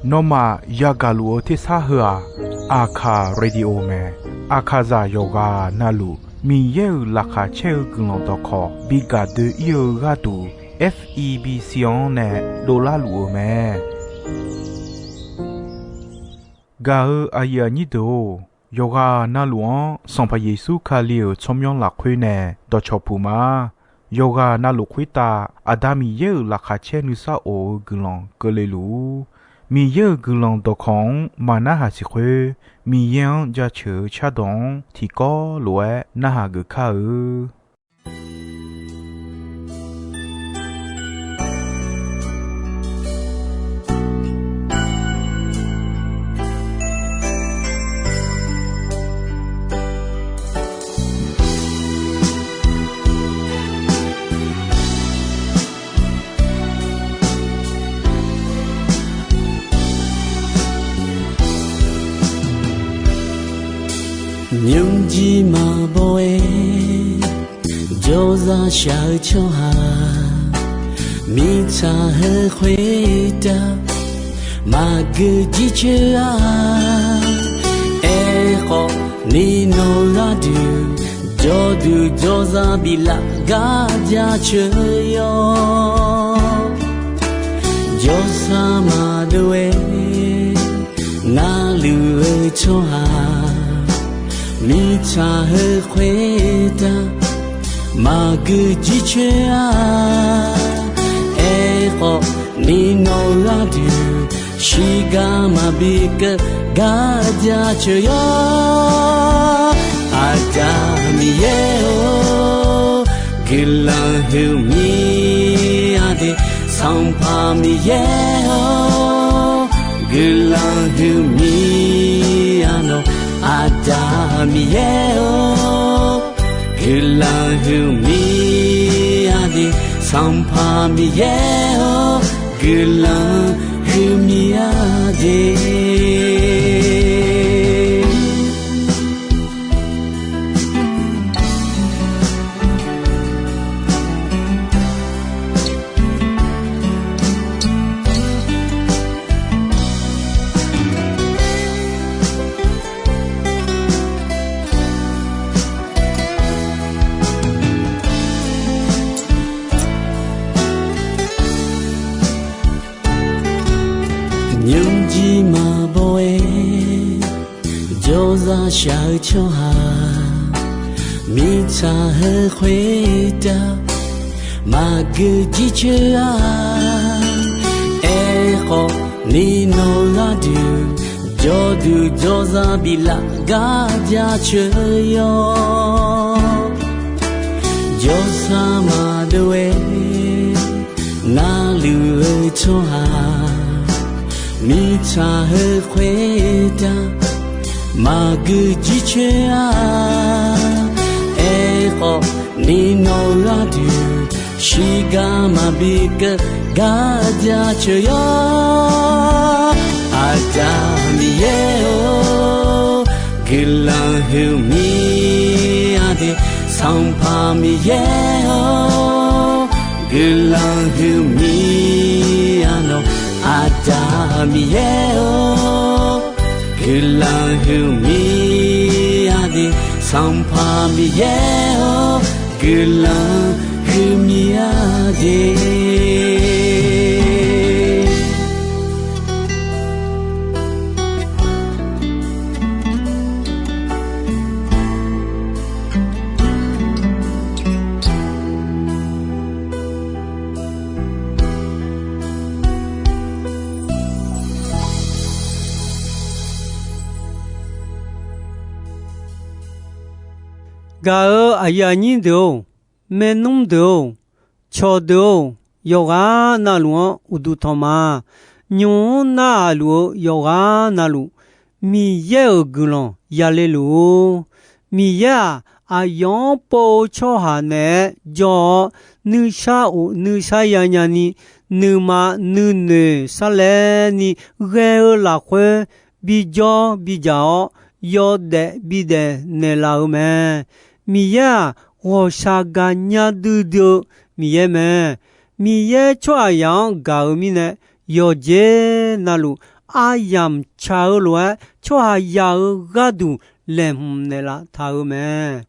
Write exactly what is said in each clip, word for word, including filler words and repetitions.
Nawmaf yagaq luf-eu tersar heu-aq, Aqkaq Radio mae. Aqkaqzaq yawqghaq navluf Miqyaer-euq laqkhaq caer-eu guiqlanq dawqkawq bi gaq doe-ir-eu gharduq, F E B C-anr nae dovlar luf-eu mae. Gaq-eu aqyuif aqnyir deuq-or, yawqghaq navluf-anr Sanqpaq Yeqsur Kali-euq tsawrmyanr lafkhoer nae dawqcawq puq ma. Yawqghaq navluf khoertav Aqda Miqyaer-euq laqkhaq caer nuisar of-eu guiqlanq keuvle luf-ur. Miqyaer-euq guiqlanq dawqkawq-anr maqnarhaq siq khoer, Miqyaer-anr jaceuq-eu cardawq-anr tiqkawv lof-aer narhaq geuf kar-eu. Nymrjir maqbaw-aer jawrzaq shaq-eu tsawrhaq, mirtsaq heu khoertav maqgeu jircoer-a. Aerkhawf, ni nawq gharduq jawrduq jawrzaq biflaf gar jaceuq yawr. Jawrsar maqdov-aer narluf-eu tsawrhaq, mirtsaq heu khoertav maqgeu jircoer-a. Aerkhawf, ni nawq gharduq shiqgar maqbi keuv gar jaceuq yawr. Aqda Miqyaer-or, guiqlanq huiqmir-a de. Sanqpaq Miqyaer-or, guiqlanq huiqmir-a nawq. Aqda Miqyaer-or, guiqlanq huiqmir-a de. Sanqpaq Miqyaer-or, guiqlanq huiqmir-a de. Nymrjir maqbaw-aer jawrzaq shaq-eu tsawrhaq, mirtsaq heu khoertav maqgeu jircoer-a. Aerkhawf, ni nawq gharduq jawrduq jawrzaq biflaf gar jaceuq yawr. Jawrsar maqdov-aer narluf-eu tsawrhaq, mirtsaq heu khoertav maqgeu jircoer-a. Aerkhawf, ni nawq gharduq shiqgar maqbi keuv gar jaceuq yawr. Aqda Miqyaer-or, guiqlanq huiqmir-a de. Sanqpaq Miqyaer-or, guiqlanq huiqmir-a nawq. Aqda Miqyaer-or, guiqlanq huiqmir-a de. Sanqpaq Miqyaer-or, guiqlanq huiqmir-a de. Gaq-eu aqyuif aqnyir deuq-or, maernmr deuq-or, cawqdeuq-or, yawqghaq navluf-anr uqduq tanq ma. Nymq-mr narhaq luf-eu yawqghaq navluf, Miqyaer-euq guiqlanq yale luf-ur. Miqyaer-aq, aqyawf-anr pov-eu tsawrhaq naeq-aer jawr-awr, nuisar of nuisar ya nyani, nuima nuinoeq sarlaerni ghae-eu lafkhoer bijawr bijaq-awr, yawdaef bidaef naeqlaf-eu mae. Miqyaer-aq, ghawqshaq gaqnya duidui-eu Miqyaer mae. Miqyaer tsawrhaqzaq-anr gaq-eu mirnae, yawqjeq navluf aryamq tsaq-eu lof-aer, tsawrhaqzaq-euq gharduq laeqhmq naeqlaf taq-eu mae.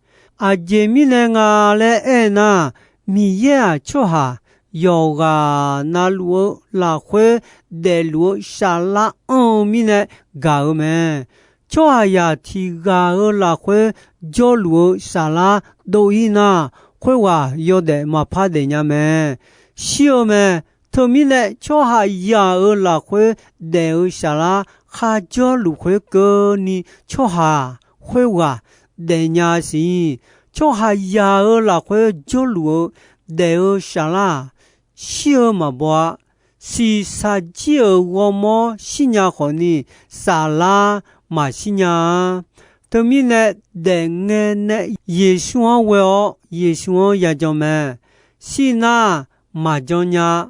Aqjeq mirnae nga laer aernar, Miqyaer-aq, tsawrhaq yawqghaq navluf-eu lafkhoer daefluf-eu saflar anr-eu mirnae gaq-eu mae. Tsawrhaqzaq tiq ghaq-euq lafkhoer jawrluf-eu saflar dov-ir nar, khoerghaq yawdaef maqpar daefnya mae. Shir-eu mae. Teumirnae, tsawrhaqzaq-euq lafkhoer daef-eu saflar kharjawr luf khoerkeuvni, tsawrhaq khoerghaq daefnya siq. Tsawrhaqzaq-euq lafkhoer jawrluf-eu daef-eu saflar-aq, shir-eu maqbaw-a. Shiqshaq jir-euq ghawrmawr shirnya khawfni, saflar maqshir nya-a. Teumirnae, daefngae nae Yeqsur-anr ghoe-awr Yeqsur-anr yajan mae. Shir nar, maqjan nya,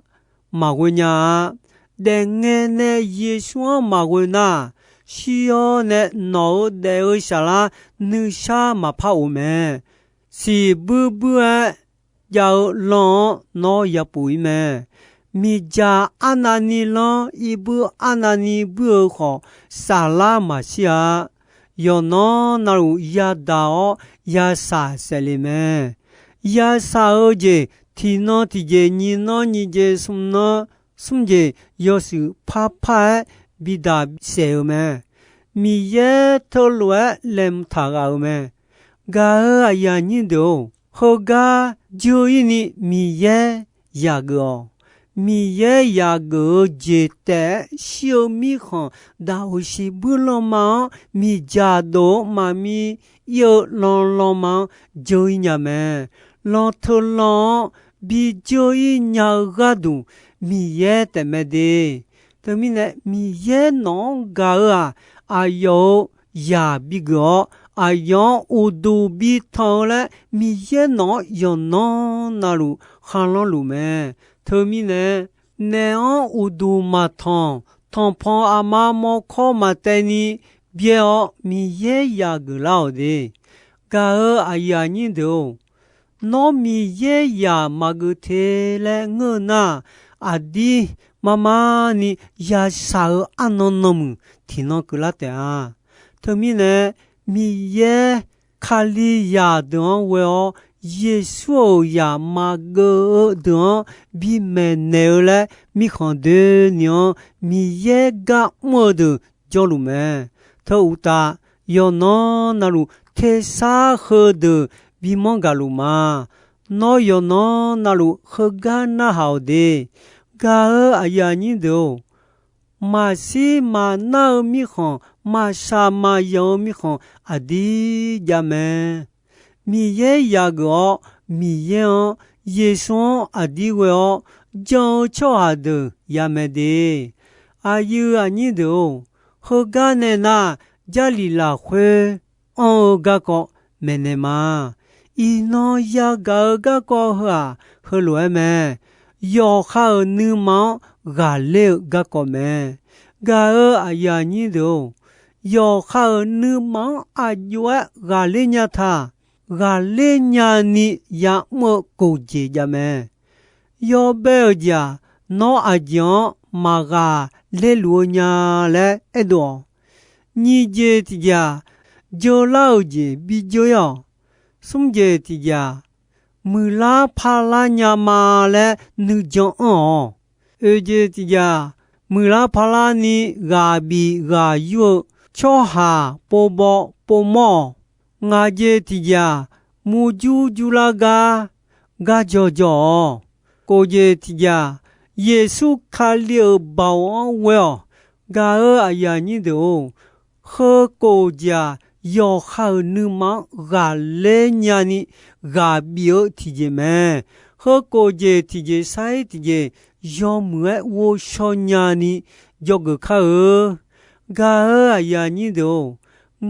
maqghoe nya-a. Daefngae nae Yeqsur-anr maqghoe nar, shir-awr nae nawq-euq daef-eu saflar nuishar maqpar of mae. Siqbuir buir-aer jav-eu lan-anr nawr yapuf-ir mae. Miqdzaq arnavni lanr, irbuir arnavni buir-eu khawf, saflar maqshir-a. Yawqnan navluf yadaq-awr yashaq saef le mae. Yashaq-eu jeq tiqnan tiqjeq, nyiq nanr nyiq jeq, smq nanr smr jeq yawshuif parpar-aer bidaq bisaef-eu mae. Miqyaer teulof-aer laeqhmq taq ghaq-euq mae. Gaq-euq aqyuif aqnyir deuq-or, heugar dzeur-ir ni Miqyaer yaqgeuf-awq. Miqyaer yaqgeuf-eu jeq taef-aer shir-eu mirkhanq, daqoq siqbuir lanma-anr miqdzaq dof-eu maqmi ir-eu lan lanma-anr dzeur-ir nya mae. Lan teulan-anr bi dzeur-ir nya-eu gharduq Miqyaer taefmae de. Teumirnae, Miqyaer nawq-anr gaq-eu-aq, aqyawf-euq zaq bigeuf-awr, aqyawf-anr uqduq bitanq-eu laer, Miqyaer nawq-anr yawqnan navluf kharlanr luf mae. Teumirnae, naef-anr uqduq maqtanq, tanqpanq aqma mawrkawr maqtaev ni byaer-awr, Miqyaer yaqgeuf lar-awq de. Gaq-euq aqyuif aqnyir deuq-or, nawr Miqyaer yaq maqgeuf te laer ngeur-eu nar, aqdir marmar ni yashaq-eu arnan nanmuiq tiqnan keuvlar taef-a. Teumirnae, Miqyaer Kalizaq deuq-anr ghoe-awr, Yeqsur-euq zaq maqgeuf-eu deuq-anr bimaeqnaeq-eu laer, mirkhanq doeni-anr Miqyaer gar mr-eu deuq jawrluf mae. Teu uqtaf, yawqnan navluf tersar heudeuq bimanr gaqluf ma. Nawr yawqnan navluf heugar narhaq-awq de. Gaq-euq aqyuif aqnyir deuq-or, maqshir maqnar-eu mirkhanq, maqshaq maqyanq-eu mirkhanq aqdir jav mae. Miqyaer yaqgeuf-awr, Miqyaer-anr, Yeqsur-anr aqdir ghoe-awr jan-eu tsawrhaq deuq yamae de. Aqyuif aqnyir deuq-or, heugar nae nar, Jarlif lafkhoer anr-eu garkawv maeqnaeq ma. Iqnan yagaq-eu garkawv heu-aq, heulof-aer mae. Yawqha-euq nuima-anr ghaqler-eu garkawv mae. Gaq-euq aqyuif aqnyir deuq-or, yawqha-euq nuima-anr aqjox-aer ghaqler nya taq. Ghaqler nyani ya'mr-eu kof jeq jav mae. Yawbae-euq jeq-aq, nawr aqjeq-anr maqghaqler luf-eu nya laer aerdov-awq. Nyiq jeq tiq jeq-aq, jeular-euq jeq bi jeur-ir-awq. Smr jeq tiq jeq-aq, muiqlar parlar nya ma laer nuijan anr-awq. Oeq jeq tiq jeq-aq, muiqlar parlar ni ghaq bif ghaq yur-eu tsawrhaq povbaw povmawr-awq. Ngaq jeq tiq jeq-aq, murjur jurlar gar gar jaw jaw-awq. Kof jeq tiq jeq-aq, Yeqsur Kali-euq baoq-anr ghoe-awq. Gaq-euq aqyuif aqnyir deuq-or, heu kof jeq-aq, yawqha-euq nuima-anr ghaqler nyani ghaq bif-eu tiqjeq mae. Heu kof jeq tiqjeq sar-ir tiqjeq, yawmuiq-aer ghovshaw nyani dzawgeuf kar-eu. Gaq-euq aqyuif aqnyir deuq-or,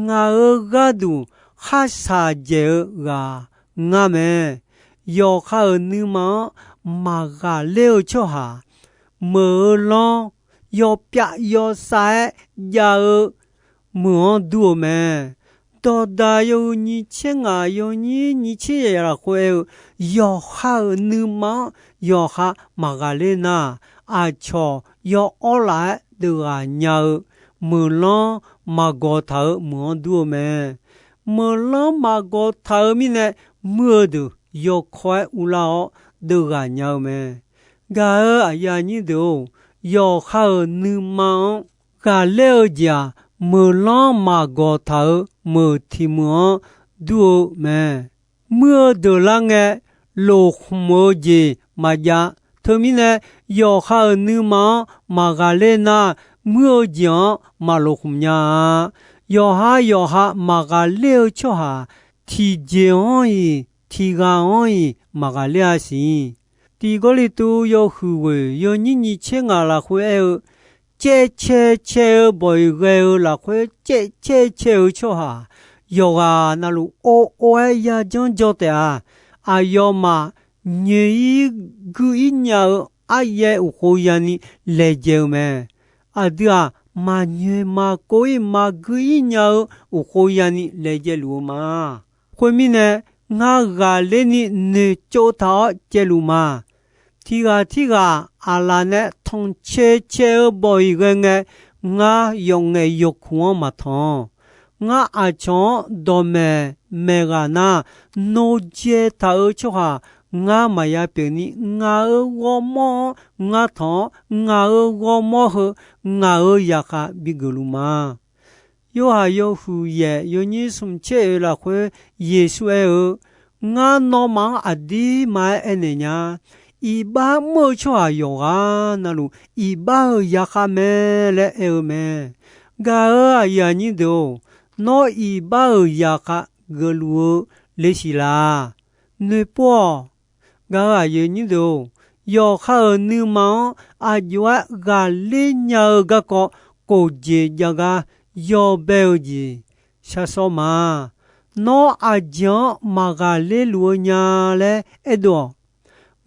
ngaq-euq gharduq kharshaq dzaeq-eu ghaq ngar mae. Yawqha-euq nuima-anr maqghaqler-eu tsawrhaq, meuq-eu lanr yawpyav yawsav-aer jav-eu meuq-anr dur-eu mae. Dawqdaq yawhuiq nyiq tser ngaq yawnyir nyiq tser yaeq lafkhoer aer-eu, yawqha-euq nuima-anr yawqha maqghaqler nar, aqcawq yawawr laf-aer deuvghaq nya-eu meuqlanr maqgawq taq-euq meuq-anr dur-eu mae. Meuqlanr maqgawq taq-eu mirnae, muir-eu deuq yawkawr-aer uvlar-awr deuvghaq nya-eu mae. Gaq-euq aqyuif aqnyir deuq-or, yawqha-euq nuima-anr ghaqler-eu jeq-aq, meuqlanr maqgawq taq-eu meuq tiq meuq-anr dur-eu mae. Muir-eu deuq lar ngae, loqkhmq-eu jeq maqjav. Teumirnae, yawqha-euq nuima-anr maqghaqler nar, muir-eu jeq-anr maqloqkhmq nya-a. Yawqha yawqha maqghaqler-eu tsawrhaq, tiqjeq-anr-iq tiqghaq-anr-iq maqghaqler-a siq. Tiq Gawrliqtu yawhuiq ghoeq yawnyir nyiq tser ngaq lafkhoer aer-eu, caevcae cae-eu bawq-iq ghae-eu lafkhoer caevcae cae-eu tsawrhaq, yawqghaq navluf or or-aer yajanr jaw taef-a. Aqyawfmaf nyoeq-ir guir-ir nya-eu aryaer uqkhov yani laejae-eu mae. Aqdui-aq, maqnyoeq maqkov-ir maqguir-ir nya-eu uqkhov yani laejae luf-eu ma. Khoermirnae, ngar ghaqler ni noeqtsov taq-awr caevluf ma. Tiqghaq tirghaq aqlaf nae tanqcae cae-eu bawq-iq ghae ngae, ngar yawf ngaef yawq kuq-anr maqtanq. Ngar aqcawq-anr dawqmaeq maeqghaq nar, nojae taq-eu tsawrhaq ngar maqya pyeuf ni, ngaq-euq ghawrmawr-anr ngar tanq-awr, ngaq-euq ghawrmawr heu ngaq-euq zaqkhav bigeuf luf ma. Yorhaq yawhuiq yaef yawnyir smq tser oeq lafkhoer Yeqsur aer-eu, Ngar nawmaf-anr aqdirma-aer aernaeq nya. Iqbax mr-eu tsawrhaq yawqghaq navluf, iqbax-euq zaqkhav mae laer aer-eu mae. Gaq-euq aqyuif aqnyir deuq-or, nawr iqbax-euq zaqkhav geufluf-eu lesiq laq? Noeqpov-awq. Gaq-euq aqyuif aqnyir deuq-or, yawqha-euq nuima-anr aqjox-aer ghaqler nya-eu garkawv, khofjeq jav gar yawbae-eu jeq sharsawr ma. Nawr aqjeq-anr maqghaqler luf-eu nya laer aerdov-awq.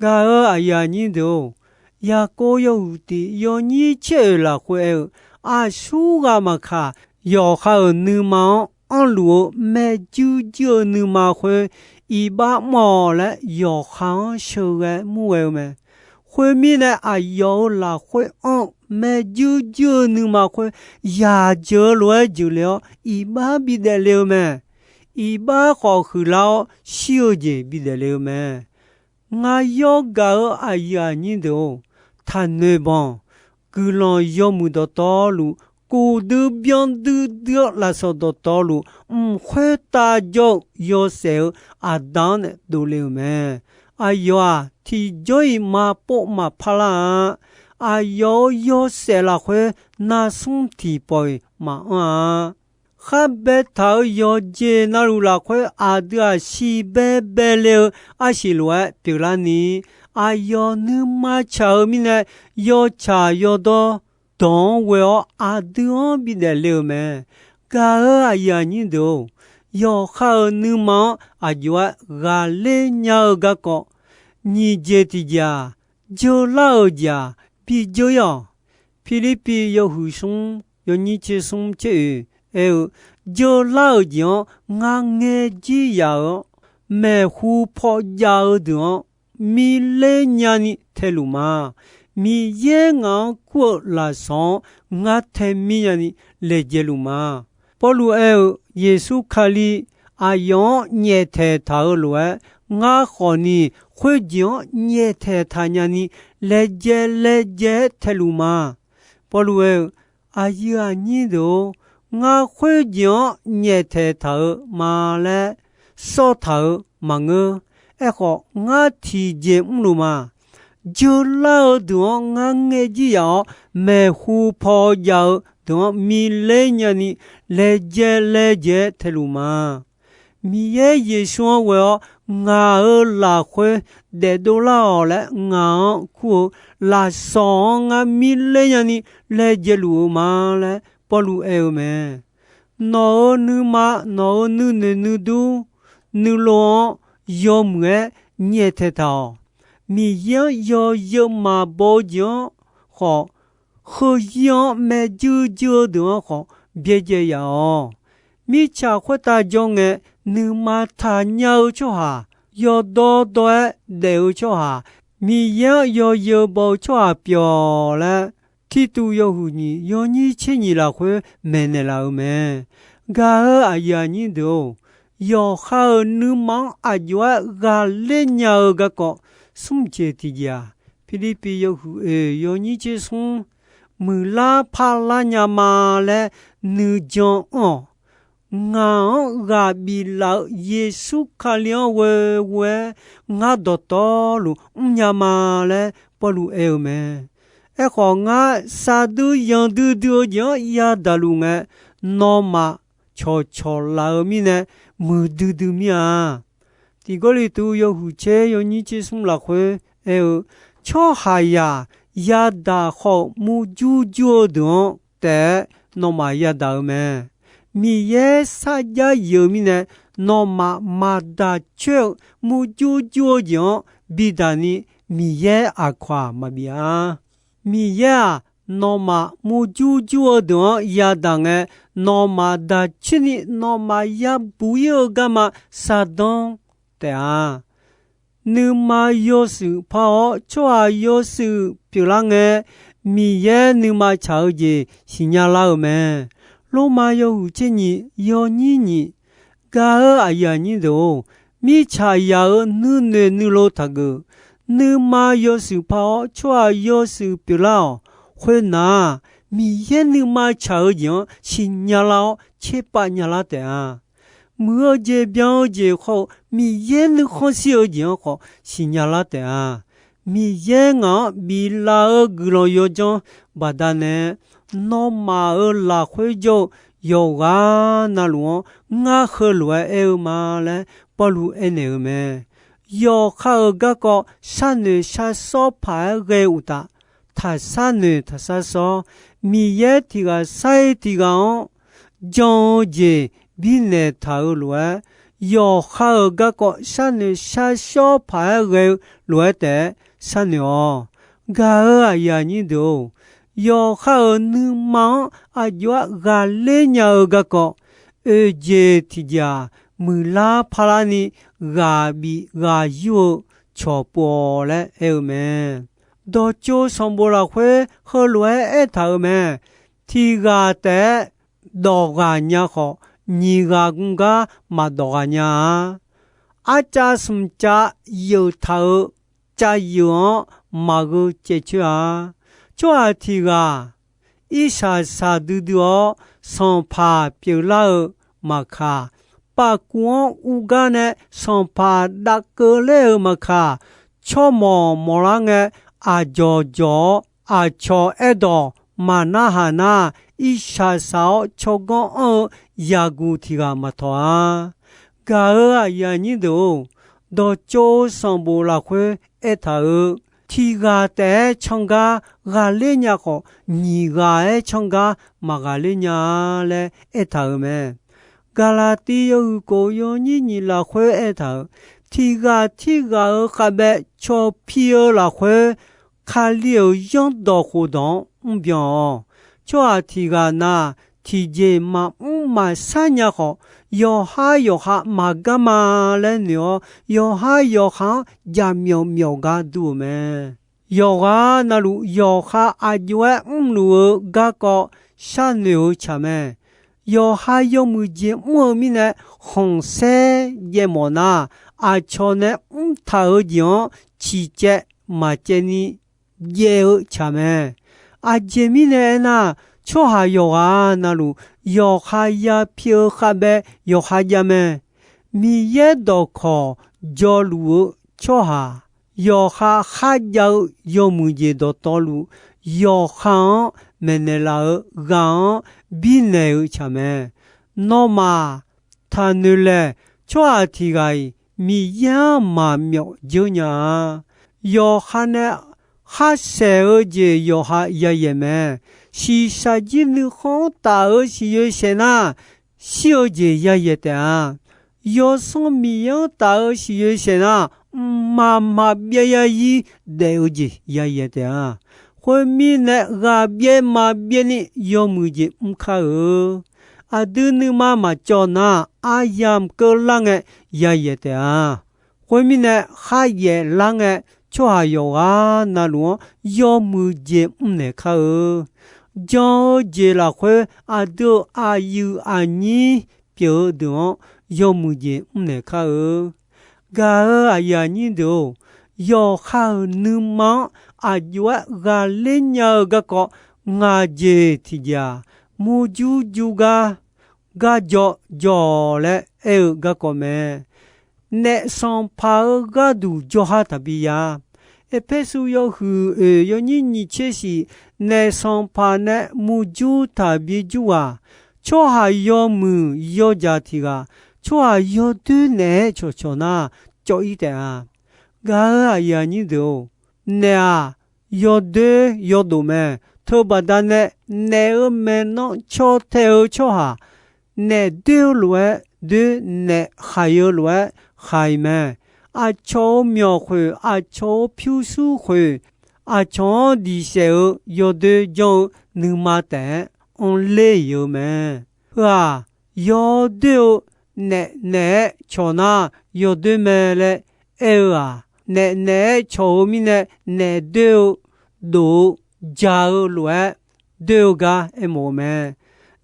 Gaq-euq aqyuif aqnyir deuq-or, Yaqkov yawhuiq tiq yawnyir tser oeq lafkhoer aer-eu, aqsurghaq maqkaq, yawqha-euq nuima-anr anrluf-eu maerjuir juir-eu nuima khoer iqbax mr-awq laer yawqha-anr sheuqghae murghae-eu mae. Khoermirnae, aqyawf-euq lafkhoer anr-eu maerjuir juir-eu nuima khoer yaq jeuq-eu lof-aer jeuq le-awr, iqbax bidaef le-eu mae. Iqbax khawf huiqlar-awr shir-eu jeq bidaef le-eu mae. Ngar yawr gaq-euq aqyuif aqnyir deuq-or, taqnoeq banq. Guiqlanq yawmuiq dawqtawvluf, kuvdui byanduidui-eu lafsawq dawqtawvluf, mq khoertav jawr-eu yawshaef-eu aqda-anr nae dovle-euq mae. Aqyawf-aq, tiqjawr-iq maqpov maqpar lar-a. Aqyawf-euq yawshaef lafkhoer narsmr tiqpawf-iq maqanr-a. Khar baetaq-euq yawqjeq navluf lafkhoer aqdui-aq, shiq baebae le-eu arsiq lof-aer pyeuflarni, aqyawf nuima tsaq-eu mirnae, yawtsaq yawdawr dawq-anr ghoe-awr aqdui-anr bidaef le-euq mae. Gaq-euq aqyuif aqnyir deuq-or, yawqha-euq nuima-anr aqjox-aer ghaqler nya-eu garkawv, nyiq jeq tiqjeq-aq, jeular-euq jeq-aq, bijeur-ir-awq. Pirlirpiv yawhuiq smr yawnyir tser smr tser oeq aer-eu, jeular-euq jeq-anr ngar ngaer jir yaf-eu-anr, maeqhu paw jav-eu deuq-anr mir ler nyani taeluf ma. Miqyaer ngaq-anr kur-eu lafsawq-anr ngar tae mir nyani laejae luf ma. Pawrluv aer-eu, Yeqsur Kali aqyawf-anr nyaeftaeq taq-eu lof-aer, ngar khawfni khoerjeq-anr nyaeftaeq taq nyani laejae laejae-aer taeluf ma. Pawrluv aer-eu, aqyuif aqnyir deuq-or, ngar khoerjeq-anr nyaeftaeq taq-eu ma laer sawr taq-eu maqngeur. Aerkhawf, ngar tiqjeq mrluf ma. Jeular-eu deuq-anr ngar ngaer jir yaf-awr, maeqhu paw jav-eu deuq-anr miqler nyani laejae laejae-aer taeluf ma. Miqyaer Yeqsur-anr ghoe-awr ngaq-euq lafkhoer daefdov lar-awq laer ngaq-anr kur-eu lafsawq-anr ngar miqler nyani laejae luf-eu ma laer Pawrluv aer-eu mae. Nawq-euq nuima, nawq-euq nuinoeq nuidur, nuilov-anr yawmuiq-aer nyaeftaeq taq-awq. Miqyaer-anr yawzeu maqbaw-eu jeq-anr khawf, heuzir-anr maerjuir juir-eu deuq-anr khawf byaerdzae yaf-awq. Mirtsaq khoertav jawr ngae, nuima taqnya-eu tsawrhaq, yawdawr dawr-aer daef-eu tsawrhaq, Miqyaer-anr yawzeu baw-eu tsawrhaq pyeuf-awq laer, Tirtuv yawhuiq nyiq yawnyir tser nyiq lafkhoer maeqnaeq laf-euq mae. Gaq-eu aqyuif aqnyir deuq-or, yawqha-euq nuima-anr aqjox-aer ghaqler nya-eu garkawv smr jeq tiqjeq-aq, Pirlirpiv yawhuiq oeq yawnyir tser smr, muiqlar parlar nya ma laer nuijan anr-awq. Ngaq-anr ghaq biflaf-eu Yeqsur Kali-anr ghoe ghoe-aer ngar dawqtawvluf mrnya ma laer Pawrluv aer-eu mae. Aerkhawf, ngar sar duir yan duidui-eu jeq-anr yadaq luf ngae, nawmaf cawqcawq laf-eu mirnae muiqdui dui mir-a. Tiq Gawrliqtu yawhuiq tser yawnyir tser smr lafkhoer aer-eu, tsawrhaqzaq yadaq khawf murjur jur-eu deuq-anr taef-aer nawmaf yadaq-eu mae. Miqyaer sarjax yif-eu mirnae, nawmaf maqdaq coer-eu murjur jur-eu jeq-anr bidaq ni Miqyaer aqkawq-aq maqbif-a. Miqyaer-aq, nawmaf murjur jur-eu deuq-anr yadaq ngae, nawmaf daq coer ni nawmaf yabuq ir-eu garma shardanr taef-a. Nuima yawshuif par-awr tsawrhaq yawshuif pyeuflar ngae, Miqyaer nuima tsaq-eu jeq siqnya lar-euq mae. Lormav yawhuiq tser nyiq yawnyir nyiq, gaq-eu aqyuif aqnyir deuq-or, mirtsaqzaq-euq nuinoeq nuilov taqgeuf. Nuima yawshuif par-awr tsawrhaq yawshuif pyeuflar-awq. Khoernar, Miqyaer nuima tsaq-eu jeq-anr siqnya lar-awr tserpav nya lar taef-a. Muiq-eu jeq byan-eu jeq khawf-eu Miqyaer nuikhanr shir-eu jeq-anr khawf siqnya lar taef-a. Miqyaer ngaq-anr biflaf-eu guiqlanq yawdzanr baqdanae, nawmaf-euq lafkhoer jawr-eu yawqghaq navluf-anr ngar heulof-aer aer-eu ma laer Pawrluv aernaeq-eu mae. Yawqha-euq garkawv sharnoeq sharshawr paq-aer ghae-eu uqtaf, taq sharnoeq taq sharshawr, Miqyaer tiq ghaq sar-ir tiq ghaq-anr jan-eu jeq birnaeq taq-euq lof-aer, yawqha-euq garkawv sharnoeq sharshawr paq-aer ghae-eu lof-aer taef-aer sharnoeq-awq. Gaq-eu aqyuif aqnyir deuq-or, yawqha-euq nuima-anr aqjox-aer ghaqler nya-eu garkawv, oeq jeq tiqjeq-aq, muiqlar parlar ni ghaq bif ghaq yur-eu cawq pov-awq laer aer-eu mae. Dawqtsov sanqbof lafkhoer heulof-aer aertaq-euq mae. Tiq ghaq taef-aer dawq ghaq nya khawf, nyiq ghaq gu gar maqdawq ghaq nya-a. Arcav smq cav yeuf taq-euq cav yeuf-anr maqgheu caev coer-a. Tsawrhaq tiq ghaq irsaq saq duidui-awr sanqpaq pyeuflar-eu maqkaq, pavkuv-anr uvgar nae sanqpaq dav keuvler-eu maqkaq, tsawrmawq mawqlar ngae aqdzawq dzawq-awr aqcawq aerdawq maqnarhaq nar, irsaq saq-awr tsawrganr anr-eu yaqguq tiq ghaq maqtawq-a. Gaq-eu aqyuif aqnyir deuq-or, dawqtsov sanqbof lafkhoer aertaq-euq, tiq ghaq taef-aer can gar ghaqler nya khawf, nyiq ghaq-aer can gar maqghaqler nya-a laer aertaq-euq mae. Gaqlaqtiv yawhuiq kof yawnyir nyiq lafkhoer aertaq-euq, tiq ghaq tirghaq-euq khavbaev cawq pi-eu lafkhoer, Kali-euq zanrdawq khofdawq-anr mrbyan-awq. Tsawrhaq tiq ghaq na tiqjeq maqmr maqshar nya khawf, yawqhar yawqha maqgar ma laer noeq-awr, yawqhar yawqha-anr jaqmyawf myawf gar dur-euq mae. Yawqghaq navluf yawqha aqjox-aer mrluf-eu garkawv sharnoeq-eu tsaq mae. Yawqha yawmuiq jeq mr-eu mirnae khanqsaer jaev mawf nar, aqcawq nae mrtaq-euq jeq-anr ciqcaev maqcaev ni jaev-eu tsaq mae. Aqjeq mirnae aernar, tsawrhaq yawqghaq navluf yawqha ya pi-eu khavbaev yawqha jav mae. Miqyaer dawqkawq jawluf-eu tsawrhaq, yawqha kharjav-eu yawmuiq jeq dawqtawvluf, yawqha-anr maeqnaeq laf-eu ghaq-anr birnaeq-eu tsaq mae. Nawmaf taqnoeq laeq, tsawrhaq tiq ghaq-iq Miqyaer-anr maqmyawf dzeur nya-a. Yawqha nae kharsaeq-eu jeq yawqha yayaeq mae. Shiqshaq jir nuikhanr-anr taf-eu siqyoeq saeq nar, shir-eu jeq yayaeq taef-a. Yawsanr Miqyaer-anr taf-eu siqyoeq saeq nar, mqmaq maqbyav ya ir daef-eu jeq yayaeq taef-a. Khoermirnae, ghaqbyaev maqbyaev ni yawmuiq jeq mr kar-eu. Aqdui nuima maqcawv nar, aryamq keuvlar ngae yayaeq taef-a. Khoermirnae, kharyaef lar ngae, tsawrhaq yawqghaq navluf-anr yawmuiq jeq mrnaeq kar-eu. Jan-eu jeq lafkhoer aqdui-euq aqyuif aqnyir pyeuf-eu deuq-anr yawmuiq jeq mrnaeq kar-eu. Gaq-euq aqyuif aqnyir deuq-or, yawqha-euq nuima-anr aqjox-aer ghaqler nya-eu garkawv ngaq jeq tiqjeq-aq, murjur jur gar, gar jawr jawr-awq laer aer-eu garkawv mae. Naef sanqpaq-eu gharduq jawrha taqbi ya. Erpersu yawhuiq oeq yawnyir nyiq tser shif, naef sanqpaq nae murjur taqbi jur ghaq, tsawrhaq yawmuiq yawjaq tiq ghaq, tsawrhaq yawdoer naeq-aer cawqcawq nar, cawv-ir taef-a. Gaq-euq aqyuif aqnyir deuq-or, naef-aq, yawdoer yawdof mae. Teubaqda nae naef-euq maeqnan caw tae-eu tsawrhaq, naef doer-eu lof-aer doer, naef khaiq-eu lof-aer khaiq mae. Aqcawq-euq myawq khoeq, aqcawq-euq pyurshuir khoeq, aqcawq-anr diq saef-eu yawdoer janr-eu nuima taef-aer anrler-iq-eu mae. Heu-aq, yawdoer-eu naef naeq-aer cawq nar yawdoer mae laer aer-eu-aq, naef naeq-aer cawq-eu mirnae naef doer-eu dof-eu ja-eu lof-aer doer-eu gar aermawf-eu mae.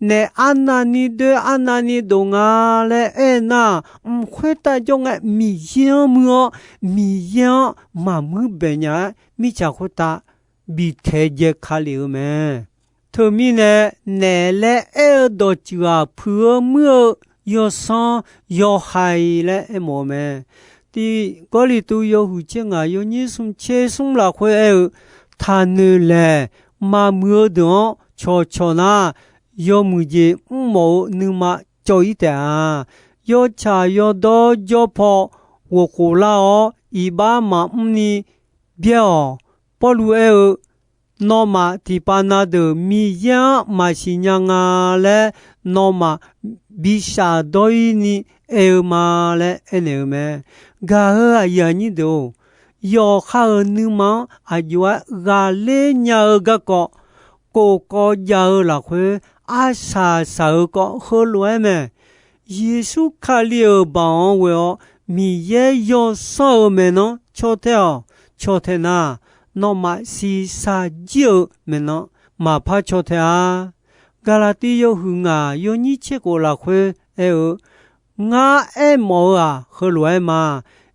Naef arnavni doer arnavni dof nga laer aer nar, mq khoertav jawr ngae Miqyaer-anr muir-awr, Miqyaer-anr maqmuir bae nya-aer mirtsaq khoertav bi taejae ka lef-eu mae. Teumirnae, naef laer aer-eu dawqtsuif-aq, puiq-eu muir-eu yawsanr yawhaiq laer aermawf-eu mae. Tiq Gawrliqtu yawhuiq tser ngaq yawnyir smr tser smr lafkhoer aer-eu, taqnoeq laeq maqmuiq-eu deuq-anr cawqcawq nar, yawmuiq jeq mrmawf-eu nuima cawv-ir taef-a. Yawtsaq yawdawr jawr paw ghofkhof lar-awr, iqbax maqmr ni byaer-awq. Pawrluv aer-eu, nawmaf tiqpav na deuq Miqyaer-anr maqsiq nya nga laer, nawmaf bi shafdawr-ir ni aer-eu ma laer aernaeq-eu mae. Gaq-euq aqyuif aqnyir deuq-or, yawqha-euq nuima-anr aqjox-aer ghaqler nya-eu garkawv, kof kawv jav-eu lafkhoer arsaq saq-eu kawv heulof-aer mae. Yeqsur Kali-euq baoq-anr ghoe-awr Miqyaer yawsanr-eu maeqnan caw tae-awq. Caw tae nar, nawmaf shiqshaq jir-eu maeqnan maqpar caw tae-a. Gaqlaqtiv yawhuiq ngaq yawnyir tser khof lafkhoer aer-eu, ngar aermawf-eu-aq heulof-aer ma.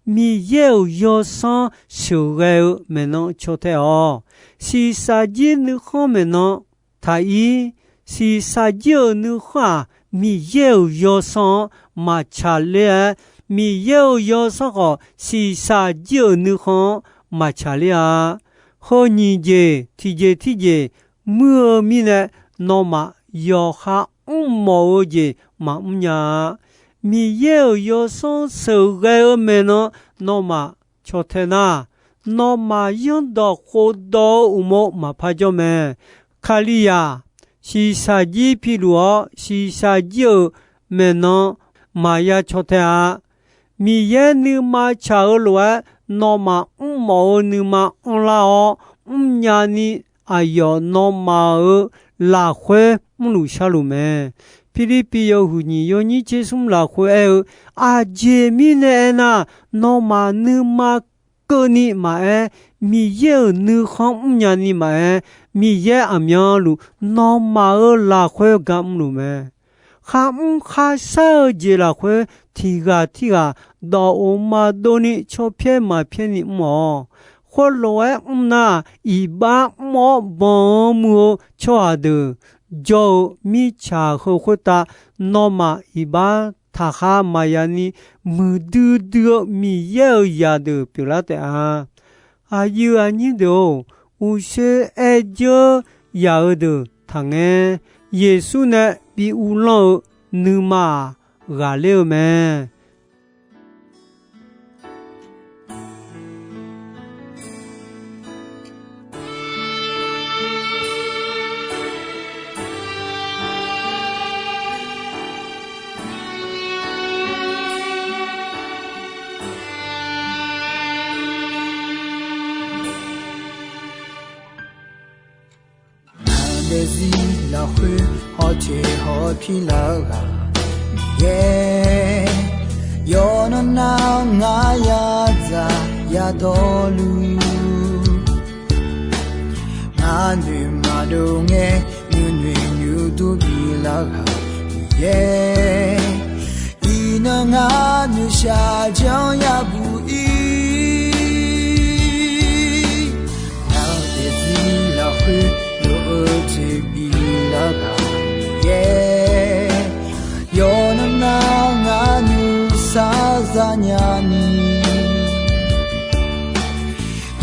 Miqyaer-euq yawsanr sheuqghae-eu maeqnan caw tae-awq. Shiqshaq jir nuikhanr maeqnan taq-ir. Shiqshaq jir-euq nuikhanr-aq, Miqyaer-euq yawsanr-anr maqtsaq ler-aer, Miqyaer-euq yawsanr khawf shiqshaq jir-euq nuikhanr-anr maqtsaq ler-a. Heu nyiq jeq tiqjeq tirjeq muir-eu mirnae, nawmaf yawqha mrmawf-eu jeq maqmr nya-a. Miqyaer-euq yawsanr sheuqghae-eu maeqnan nawmaf caw tae nar, nawmaf yanrdawq khofdawq-eu uqmov maqpar jawr mae. Kalizaq shiqshaq jir piluf-awr, shiqshaq jir-euq maeqnan maqya caw tae-a. Miqyaer nuima tsaq-eu lof-aer, nawmaf mrmawf-eu nuima anrlar-awr, mrnya ni aqyawf nawmaf-euq lafkhoer mrluf sharluf mae. Pirlirpiv yawhuiq nyiq yawnyir tser smr lafkhoer aer-eu, aqjeq mirnae aernar, nawmaf nuima keuvni maqaer, Miqyaer-euq nuikhanr mrnya ni maqaer, Miqyaer aqmyanluf nawmaf-euq lafkhoer gar mrluf mae. Kharmr kharshar-eu jeq lafkhoer tiq ghaq tirghaq dawq of maqdov ni caw pyaer maq pyaer ni mr-awq. Khoerlof-aer mr nar, iqbax mr-awr banq-eu muiq-eu tsawrhaq deuq jawr-eu mirtsaq heu khoertav, nawmaf iqbax taqkhar maqya ni, muiqdui dui-eu Miqyaer-euq zaqdeuq pyeuflar taef-a. Aqyuif aqnyir deuq-or, uqshoe aer dzeur yaq-eu deuq taqngae, Yeqsur nae bi uvlanr-eu nuima-aq, ghaqler-eu mae. Daefzir lafkhoer hawteq hawpir lar-eu ghaq Miqyaer, yawqnan nar ngar yadzaq yadawrluf, ngar noeq maqdov ngae nuinoeq nymr dur bilar ghaq Miqyaer, iqnan ngar noeqshaq janr yabuq ir. Ngar daefzir lafkhoer lof-eu teq bilar ghaq Miqyaer, yawqnan nar ngar nuisar zanya ni,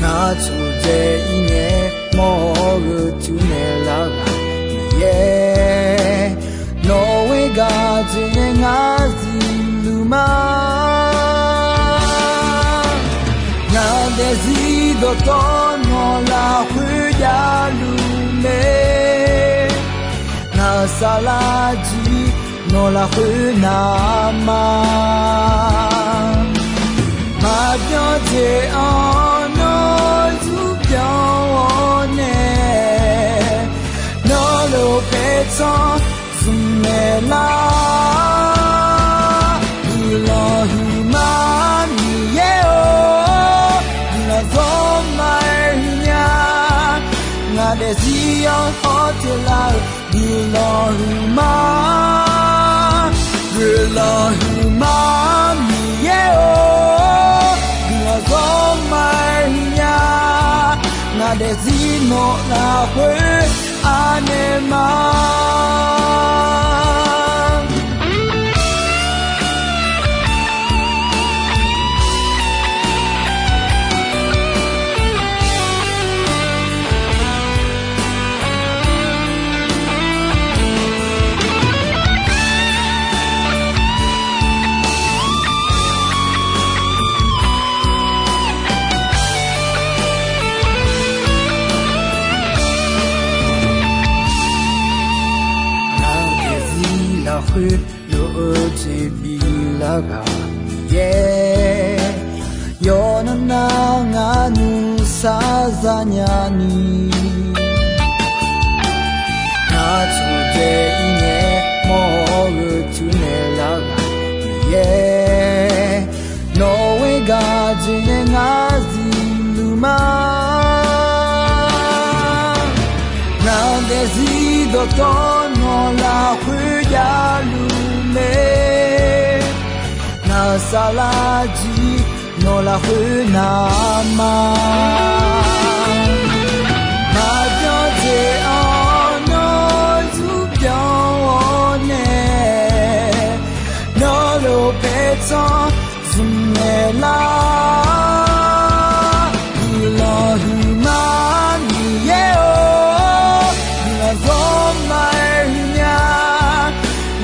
ngar tsofdzae ir ngae mawr-eu teunaeq lar ghaq Miqyaer, nawq-eu gaq dzoeqnae ngar zifluf ma. Ngar daefzir dawqtawv nawq lafkhoer javluf mae, ngar saflar jir nawq lafkhoer navma, maqbyan jeq-anr nawr zurbyan-awr nae, nawr lof paertsanr zmq naeq lar. Guiqlanq huiqma Miqyaer-or, guiqlanq zawr ma-aer huiqnya. Ngaq daefzir-anr hawteq lar-eu guiqlanq huiqma, guiqlanq huiqma Miqyaer-or, guiqlanq zawr ma-aer huiqnya. Ngaq daefzir nawq lafkhoer anaeq ma. Ngar daefzir lafkhoer lof-eu jeq bilar ghaq Miqyaer, yawqnan nar ngar nuisar zanya ni, ngar tsofdzae ir ngae mawr-eu teunaeq lar ghaq Miqyaer, nawq-eu gaq dzoeqnae ngar zifluf ma. Ngaq daefzir dawqtawv nawq lafkhoer javluf mae, ngar saflar jir nawq lafkhoer navma, maqbyan jeq-anr nawr zurbyan-awr nae, nawr lof paertsanr zmq naeq lar. Guiqlanq huiqma Miqyaer-or, guiqlanq zawr ma-aer huiqnya.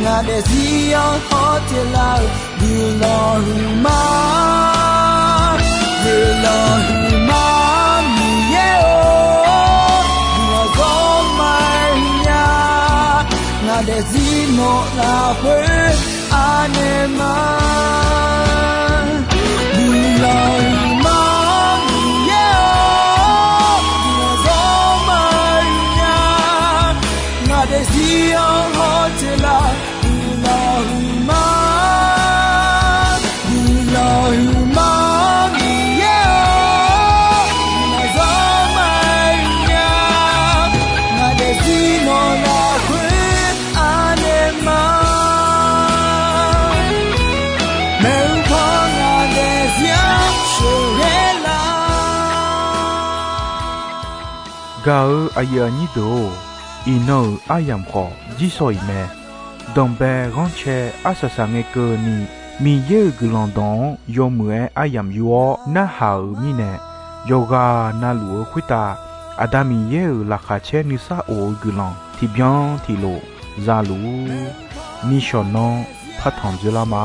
Ngaq daefzir-anr hawteq lar-eu guiqlanq huiqma, guiqlanq huiqma Miqyaer-or, guiqlanq zawr ma-aer huiqnya. Ngaq daefzir nawq lafkhoer anaeq ma. Guiqlanq huiqma Miqyaer-or, guiqlanq zawr ma-aer huiqnya. Ngaq daefzir-anr hawteq lar-eu guiqlanq huiqma, guiqlanq huiqma Miqyaer-or, guiqlanq zawr ma-aer huiqnya. Ngaq daefzir nawq lafkhoer anaeq ma. Maeqhu paw ngaq daefzir-anr sheuqghae lar. Gaq-eu aqyuif aqnyir deuq-or, iqnan-euq aryamq khawf jirsawq iq mae. Danqbae ghanrcae arsaq saq ngae keuvni, Miqyaer-euq guiqlanq dawq-anr yawmuiq-aer aryamq yur-awr narhaq-euq mirnae, yawqghaq navluf-eu khoertav Aqda Miqyaer-euq laqkhaq caer nuisar of-eu guiqlanq tiqbyan tiqlof za luf-ur. Nishawq nanr partanq dzoerlar ma.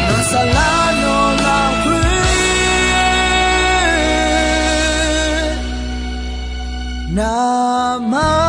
Naqsaq lar nawq lafkhoer navma.